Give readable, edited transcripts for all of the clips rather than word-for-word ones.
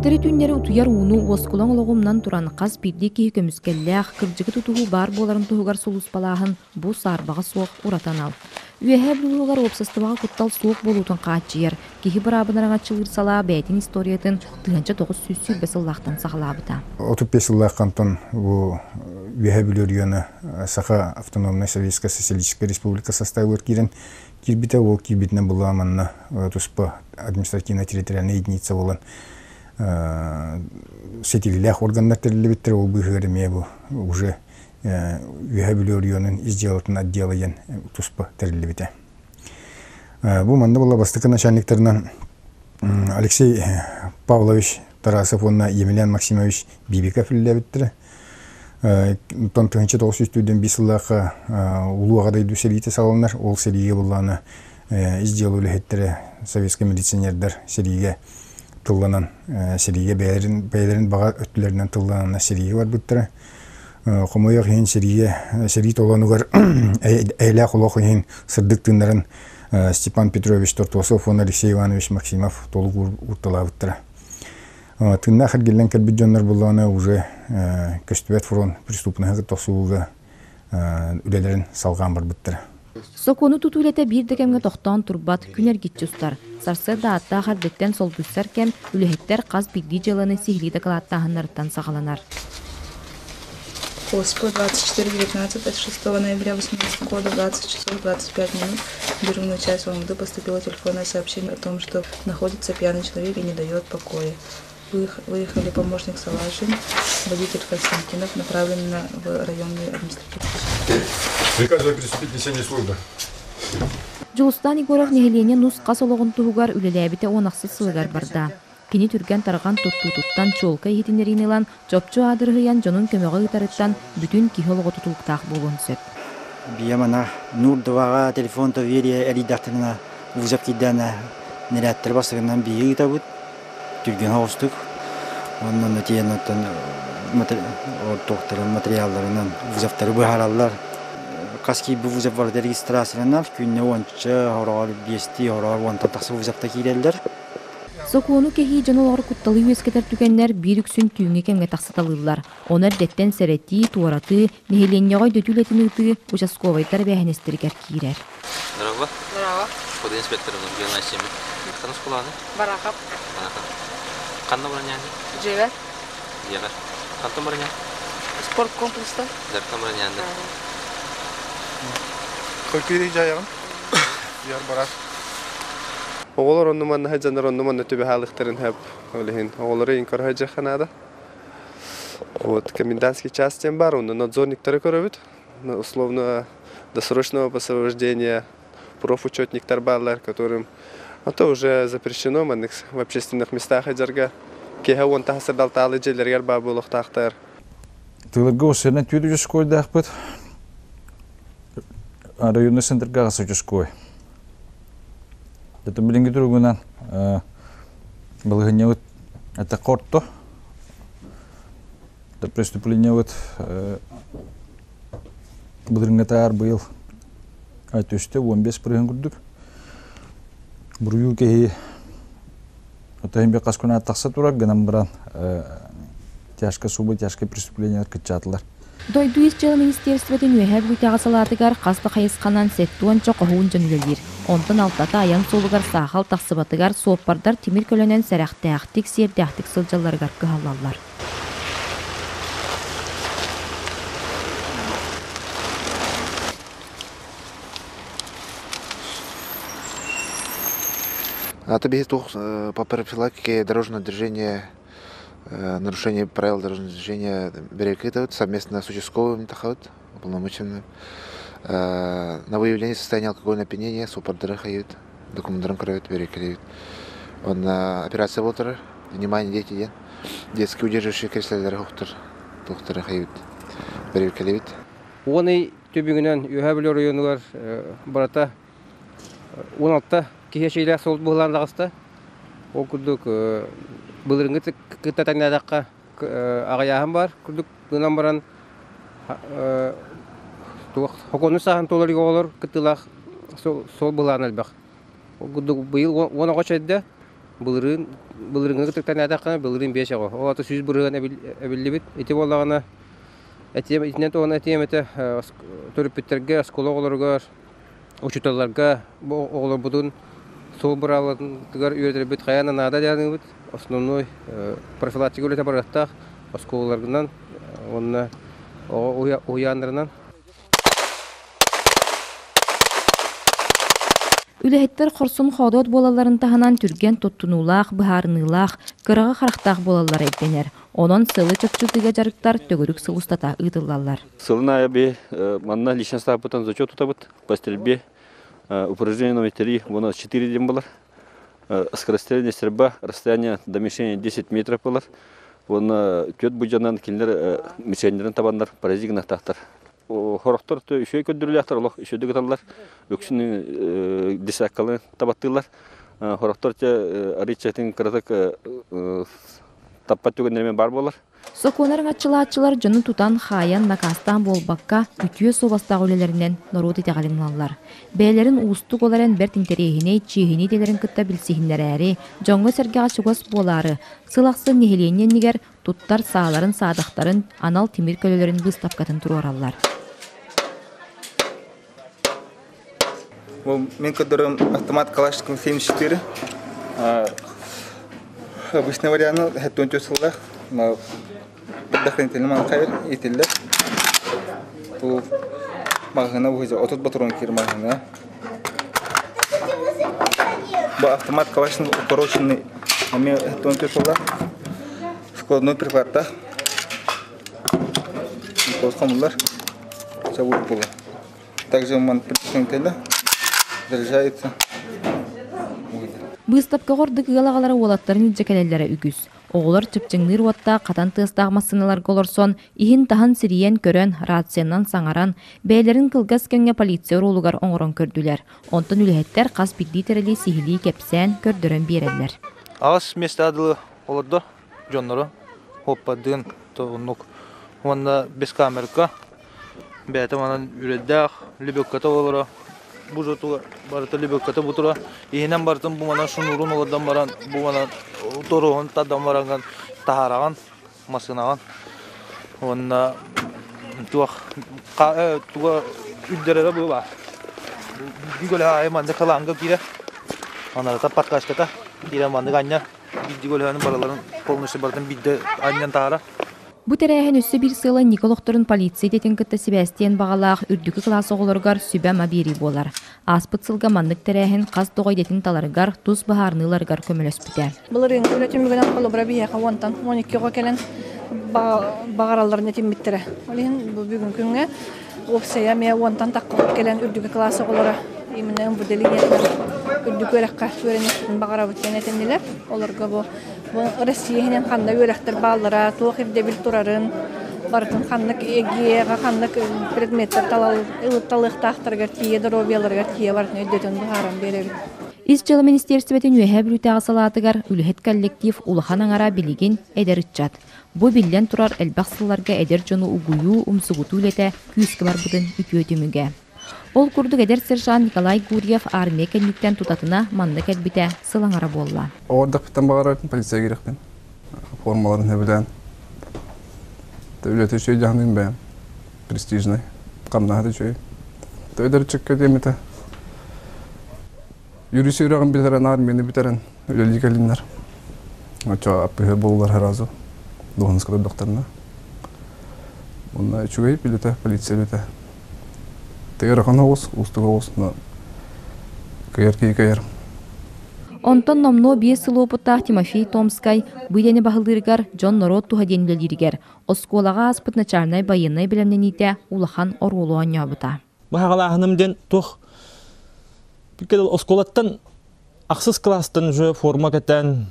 Күнүстэри-түүннэри утуйар ууну уоскулаҥ олоҕу умнан туран, хас биирдии киһи көмүскэллээх, кырдьыгы тутуһуу баар буоларын туһугар сулууспалааһын бу саарбаҕа суох ураты анал. Үөһээ Бүлүү уопсастыбаҕа куттал суох буолуутун хааччыйар, киһи быраабын араҥаччылыыр салаа бэйэтин историятын 1920 сыллаахтан саҕалаабыта. 35 сыллаахтан бу Үөһээ Бүлүү района Саха автономнай Советская Социалистическая Республика составыгар киирэн киирбитэ. Ол киирбитинэн была манна туспа административно-территориальная единица буолан ситиилээх органнар тэриллибиттэр. Ол быыһыгар эмиэ бу уже Үөһээ Бүлүү районун ис дьыалатын отдела диэн туспа тэриллибитэ. Бу манна була бастакы начальниктарынан Алексей Павлович Тарасов уонна Емельян Максимович Бибиков үлэлээбиттэрэ. Онтон 1925 сыллаахха Улуу Аҕа дойду сэриитэ саҕаланар. Ол сэриигэ буллаҕына ис дьыала үлэһиттэрэ, советскай милиционердар сэриигэ тылланан, сэриигэ бэйэлэрин, бэйэлэрин баҕа өттүлэринэн тылланан сэриигэ барбыттара. Хомойуох иһин сэриигэ, сэрии толоонугар эйэлээх олох иһин сырдык тыыннарын Степан Петрович Тортосов уонна Алексей Иванович Максимов толук уурталаабыттара. Тыыннаах эргиллэн кэлбит дьоннор буллаҕына уже көстүбэт фронт преступноһы кытта охсуһууга үлэлэрин салҕаан барбыттара. Сокуону тутуу үлэтэ биир да кэмҥэ тохтоон турбат, күн эргиччи устар. Сарсыарда ааттаах эрдэттэн солбуйсар кэм, үлэһиттэр хас биирдии дьыаланы сиһилии дакылааттааһыннарыттан саҕаланар. ОСП 24.19 от 6 ноября 2018 года 20 часов 25 минут в дежурную часть ОМД поступило телефонное сообщение о том, что находится пьяный человек и не дает покоя. Выехали помощник Салашин, водитель Константинов, направлен на в районный административный. Приказываю приступить к несению службы. Дьулустаан Егоров нэһилиэнньэ нус-хас олоҕун туһугар үлэлээбитэ 16 сылыгар барда. Кини түргэн-тарҕан туттуутуттан чуолкай иһитиннэриини ылан, чопчу аадырыһыйан дьонун көмөҕө ыытарыттан бүтүн киһи олоҕо тутулуктаах буолуон сөп. Бийэ мана Нурдоваҕа телефон доверие эрийдэхтэринэ вызов киирдээнэ нэрээттэр бастакынан биһиги ыытабыт түргэн оҕустук уонна тиийэн оттон туохтарын материалларынан вызовтары быһаараллар хас киирбит вызов барыта регистрацияланар күннэ уонча хороҕор биэстии хороҕор уонтан тахса вызовта киирэллэр. Сокуону кэһии дьон олоҕор кутталы үөскэтэр түгэннэр биир үксүн түүҥҥү кэмҥэ тахсыталыыллар. Ону эрдэттэн сэрэтии, туоратыы, нэһилиэнньэҕэ өйдөтүү үлэтин ыытыы участковайдар эбээһинэстэригэр киирэр. Здорово. Здорово. Куда инспектор Геннадий Ханна школаны? Барахов. Барахов. Ханна бараняны? Дьиэбэр. Дьиэбэр. Хантан баранян? Спорт комплекста. Дартан бараняны. Хоккей жайығын. Яр барар. Оҕолор онну манна сылдьаннар онну манна түбэһаалыктарын хөп ол иһин оҕолору иин көрө сылдьыахха наада. Вот комендантский час диэн баар, онно надзорниктары көрөбүт. Условно досрочного посвобождения профучетниктар бааллар, которым а то уже запрещено маннык в общественных местах сылдьарга. Киэһэ уон таһа сырдалтаалы дьиэлэригэр баар буолуохтаахтар. Тылырга осенен түйді участковайдаахпыт. Районный центрга аҕыс участковай. Дэтин билиҥҥи туругунан балаһыанньабыт эттэххэ орто. Преступлениебыт былырыҥҥытаар быйыл түстэ 15 бырыһын курдук. Буруйу киһи отоһун бир хас күн тахса турар гынан баран тяжко суба тяжкое преступлениелар кыччаатылар. Дойду Ис дьыала министиэристибэтин Үөһээ Бүлүүтээҕи салаатыгар хас да хайысханан сэттэ хоһуун дьон үлэлиир. Онтон алтата айан суолугар саахал тахсыбатыгар суоппардар тимир көлөнөн сэрэхтээхтик, сиэрдээхтик сылдьалларыгар кыһаллаллар. Аты биһи туох по профилактике дорожного движения нарушение правил дорожного движения бэрэкитабыт совместно с участковым тахабыт уполномоченным на выявление состояния алкогольного опьянения суоппардары хайыт документарын көрөбүт бэрэкэлиибит уонна операция буолтар внимание дети диэн детский удерживающий креслолары хохтор туохтары хайыбыт бэрэкэлиибит. Уон ый түбүгүнэн Үөһээ Бүлүү оройуонугар барыта 16 киһи эчэйиилээх суол быһылаан таҕыста. Ол курдук былырыыҥҥы кытта тэҥнээтэххэ аҕыйааһын баар курдук гынан баран туох хокуону сааһын туолар оҕолор кыттыылаах суол быһылаан элбэх. Ол курдук быйыл 10 оҕо эчэйдэ. Былырыын былырыыҥҥы кытыктан былырыын 5 оҕо. Ол ата 100 бырыһыан эбиллибит. Ити буоллаҕына этиэм итинэн туһунан этиэм этэ төрөппүттэргэ, оскуола оҕолоругар, учууталларга бу оҕолорбутун суол быраабылатыгар үөрэтэрбит хайаан да наада дианыбыт. Основной профилактика үлэтэ барыахтаах оскуолаларынан уонна оҕо уһуйааннарынан. Үлэһиттэр хорсун-хоодуот буолалларын таһынан түргэн туттунуулаах, быһаарыныылаах, кыраҕы харахтаах буолаллара ирдэнэр. Онон сылы чопчутууга дьарыктар төгүрүк сыл устата ыытыллаллар. Сылын аайы би манна личность сааппытан зачет тутабыт по стрельбе упражнение номер 3 уонна 4 диэн буолар. Скорострельная стрельба расстояние до мишени 10 метров буолар. Уонна түөрт будьанан кинилэр мишеннэрин табаннар паразит гынахтаахтар. Хорохтор үчүгэй көрдөрүүлээхтэр, олох үчүгэйдик ыталлар. Үксүн десяткалы табаттыыллар. Хорохтор арыыччатын кыратык таппат түгэннэрэ баар буолар. Сокуон араҥаччылааччылар дьону тутан, хаайан, накаастаан буолбакка, үтүө суобастаах үлэлэринэн норуот итэҕэлин ылаллар. Бэйэлэрин уустук ол эрэн бэрт интэриэһинэй, чиэһинэй идэлэрин кытта билсиһиннэрээри, дьоҥҥо-сэргэҕэ чугас буолаары, сыл ахсын нэһилиэнньэ иннигэр туттар сааларын, саадахтарын, анал тимир көлөлөрүн быыстапкатын туруораллар. Мен көрдөрөм автомат Калашников 74. Обычный вариант 74 сыллах. Предохранительный манхайр итиллер. Бу маҕаһыына бу 30 патрон киир маҕаһыына. Бу автомат Калашников укороченный эмиэ 74 сыллах. Складной прикладтаах. Хомуллар. Забыл было. Также он предохранителя заряжается. Быыстапкаҕа ордук ыал аҕалара уолаттарын илдьэ кэлэллэрэ үгүс. Оҕолор чыпчыҥныыр уоттаах хатан тыастаах массыыналарга олорсон, иһин-таһын сирийэн көрөн, рациянан саҥаран, бэйэлэрин кылгас кэмҥэ полиция оруолугар оҥорон көрдүлэр. Онтон үлэһиттэр хас биирдии тэрили сиһилии кэпсээн, көрдөрөн биэрэллэр. Аҕыс миэстэ дылы олордо дьоннору хоппадыын оннук уонна без камерка бэйэтэ манан үрэйдээх лебедката олоро бу жотуга барыта лебедката бутура иһинэн барытын бу манан шнурун олордон баран бу манан торуһун тардан баран таһаараҕын массыынаҕын уонна туох туга үрдэрэрэ бу баар биирдии көлөһө аайы маннык халаанга киирэр анарата подкачката киирэн маннык анньар биирдии көлөһөнү барыларын полностью барытын биирдэ анньан таһаарар. Бу тэрээһин өссө биир сыала Ника олохторун полиция идэтин кытта сибээстиэн баҕалаах үрдүкү кылаас оҕолоругар сүбэ-ама биэрии буолар. Ааспыт сылга маннык тэрээһин хас да оҕо идэтин таларыгар, тус быһаарыныыларыгар көмөлөспүтэ. Былырыыҥҥы үлэ түмүгүнэн холобура биһиэхэ уонтан 12 оҕо кэлэн баҕаралларын этиммиттэрэ. Ол иһин бу бүгүн күҥҥэ уопсайа эмиэ уонтан тахха кэлэн үрдүкү кылаас оҕолоро именно МВД линиятынан үрдүк үөрэххэ үөрэниэхпитин баҕарабыт диэн этиннилэр. Олорго бу Бу Россия иһинэн ханна үөрэхтэр бааллара, туох ирдэбил турарын, барытын ханнык ЕГЭ-ҕэ ханнык предметтэр талыахтаахтарыгар тиийэ, доруобуйаларыгар тиийэ барытын өйдөтөн быһааран биэрэбит. Ис дьыала министиэристибэтин Үөһээ Бүлүүтээҕи салаатыгар үлэһит коллектив улахан аҥара билигин эдэр ыччат. Бу биллэн турар элбэх сылларга эдэр дьону угуйуу, умсугутуу үлэтэ күүскэ барбытын үтүө түмүгэ. Ол курдук эдэр сержант Николай Гурьев армия кэнниттэн тутатына манна кэлбитэ сыл аҥара буолла. Оҕордохпуттан баҕарар полиция киирэхпин. Формаларын сөбүлээн. Үлэтэ үчүгэй дьаһаныым бэйэм. Престижный. Хамнаһа да үчүгэй. Эдэр ыччакка диэмэтэ. Юрист үөрэҕин бүтэрэн, армияны бүтэрэн үлэлии кэлиннэр. Оччо аппыһы буоллар сразу. Дуоһунаска турдахтарына. Онно үчүгэй үлэтэ, полиция үлэтэ. Ыарахан оҕус, уустук оҕус, но кыайар киһи кыайар. Онтон номнуо 5 сыл уопуттаах Тимофей Томскай бу идэни баһылыырыгар дьон-норуот туһа диэн үлэлииригэр оскуолаҕа ааспыт начальнай байыаннай бэлэмнэниитэ улахан оруолу оонньообута. Баһаҕалааһыным диэн туох оскуолаттан ахсыс кылаастан уже форма кэтэн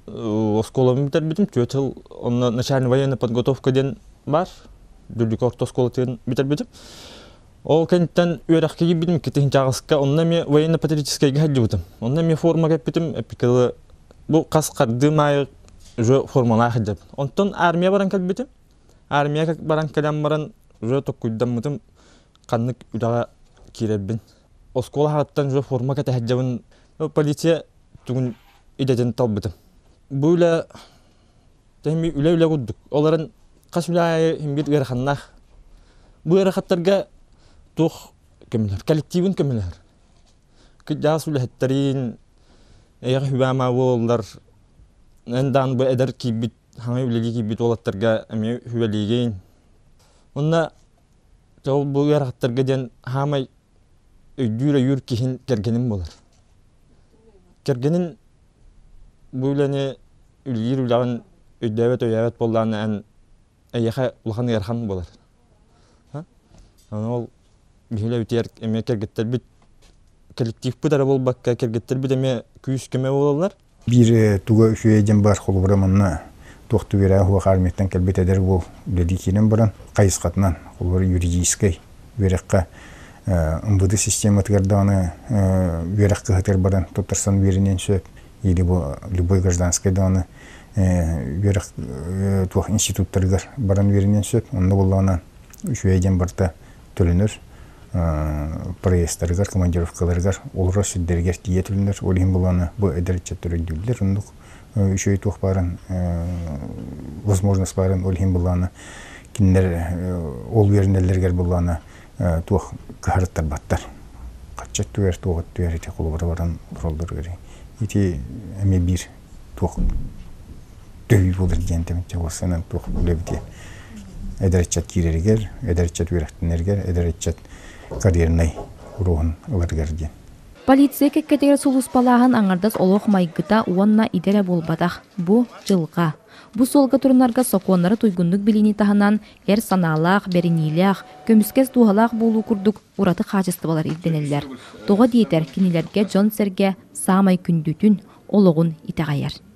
оскуолабын бүтэрбитим. Түөрт сыл онно начальный военная подготовка диэн бар. Дүллүкү орто оскуолатын бүтэрбитим. Ол кэнниттэн үөрэххэ киирбитим икки онно эмиэ военно-патриотическайга сылдьыбытым. Онно эмиэ форма кэппитим, эппикалы бу хас хардыым аайы уже формалаах сылдьабын. Онтон армия баран кэлбитим. Армия баран кэлэн баран уже токкуйдаммытым ханнык үлэҕэ киирэрбин. Оскуола аһаттан уже форма кэтэһэрдьэбин. Полиция тугун идэтин талбытым. Бу үлэ тэһими үлэ-үлэ курдук. Оларын хас үлэ аайы химбит ыараханнаах. Бу ыарахаттарга туох көмөлөр, коллективин көмөлөр. Кыдьаас үлэһиттерин, эйэҕэ хүбээмаа буолаллар. Эн даан бу эдэр киирбит, хаҥай үлэлии киирбит уолаттарга эмиэ хүбэлиигин. Онно ол бу ыарахаттарга диэн хаамай өйдүүр-өйүүр киһин кэргэним буолар. Кэргэнин бу үлэни үлэлиир үлэҕин өйдөөбөт-өйөөбөт буоллаҕына эн эйиэхэ улахан ыарахан буолар. Аны ол биһи үлэбитигэр эмиэ кэргэттэрбит коллективпыт эрэ буолбакка кэргэттэрбит эмиэ күүс-көмө буолаллар. Биир туга үчүгэй диэн баар холобура манна туох түгэрэ суох армияттан кэлбит эдэр уол үлэлии киирэн баран хайысхатынан холобура юридическай үөрэххэ МВД систематыгар даҕаны үөрэх кыһатыгар баран туттарсан үөрэниэн сөп или бу любой гражданскай даҕаны үөрэх туох институттарыгар баран үөрэниэн сөп. Онно буоллаҕына үчүгэй диэн барыта төлөнөр проездтарыгар, командировкаларыгар олорор сирдэригэр тиийэ төлөнөр. Ол иһин буоллаҕына бу эдэр ыччаттар өйдүүллэр оннук үчүгэй туох баарын возможность баарын ол иһин буоллаҕына кинилэр ол үөрэнэллэригэр буоллаҕына туох кыһарыттарбаттар. Хачча өттүгэр туох өттүгэр ити холобура баран олороллор ити эмиэ биир туох төһүү буолар диэн тэмиччэ уоссанан туох үлэбити эдэр ыччат киирэригэр, эдэр ыччат үөрэхтэнэригэр, эдэр ыччат карьернай уруоһун ыларыгар диэн. Полиция кэккэтигэр сулууспалааһын аҥардас олох майгыта уонна идэ эрэ буолбатах. Бу дьылҕа. Бу суолга турунарга сокуоннары туйгуннук билиини таһынан эр санаалаах, бэриниилээх, көмүскэс дууһалаах буолуу курдук ураты хаачыстыбалар ирдэнэллэр. Тоҕо диэтэр, кинилэргэ дьон-сэргэ саамай күндүтүн, олоҕун итэҕэйэр.